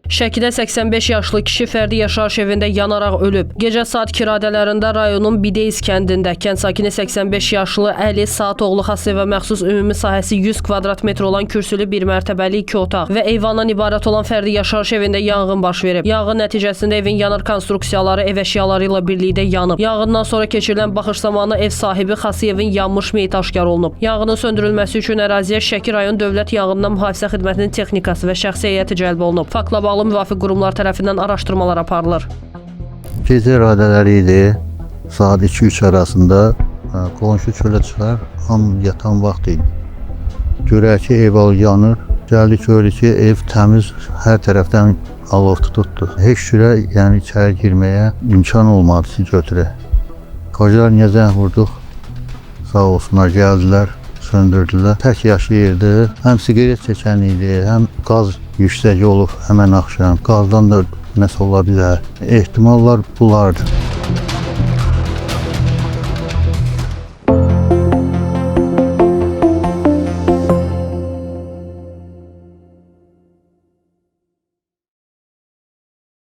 Şəkidə 85 yaşlı kişi fərdi yaşayış evində yanaraq ölüb. Gecə saat 2 radələrində rayonun Bideyiz kəndində kənd sakini 85 yaşlı Əli Saatoğlu Xaseva məxsus ümumi sahəsi 100 kvadrat metr olan kürsülü bir mərtəbəli iki otaq və eyvandan ibarət olan fərdi yaşayış evində yanğın baş verib. Yanğın nəticəsində evin yanar konstruksiyaları ev əşyaları ilə birlikdə yanıb. Yanğından sonra keçirilən baxış zamanı ev sahibi Xasiyevin yanmış meyiti aşkar olunub. Yanğının söndürülməsi üçün əraziyə Şəki rayon Dövlət Yanğından Mühafizə Xidmətinin texnikası və şəxsi heyəti cəlb olunub. Faktla bağlı müvafiq qurumlar tərəfindən araşdırmalar aparılır. Gecə radələri idi. Saat 2-3 arasında qonşu çölə çıxar, hamı yatan vaxt idi. Görək ki, ev al yanır. Gəldik gördük ki, ev təmiz, hər tərəfdən alov tutdu. Heç cürə, yəni içəri girməyə imkan olmadı ki, götürə. Qocalar niyə zəng vurduq? Sağ olsunlar, gəldilər, söndürdülər. Tək yaşayırdı. Həm siqaret çəkən idi, həm qaz yüksək olub həmən axşam. Qazdan da nəsə ola bilər. Ehtimallar bunlardır.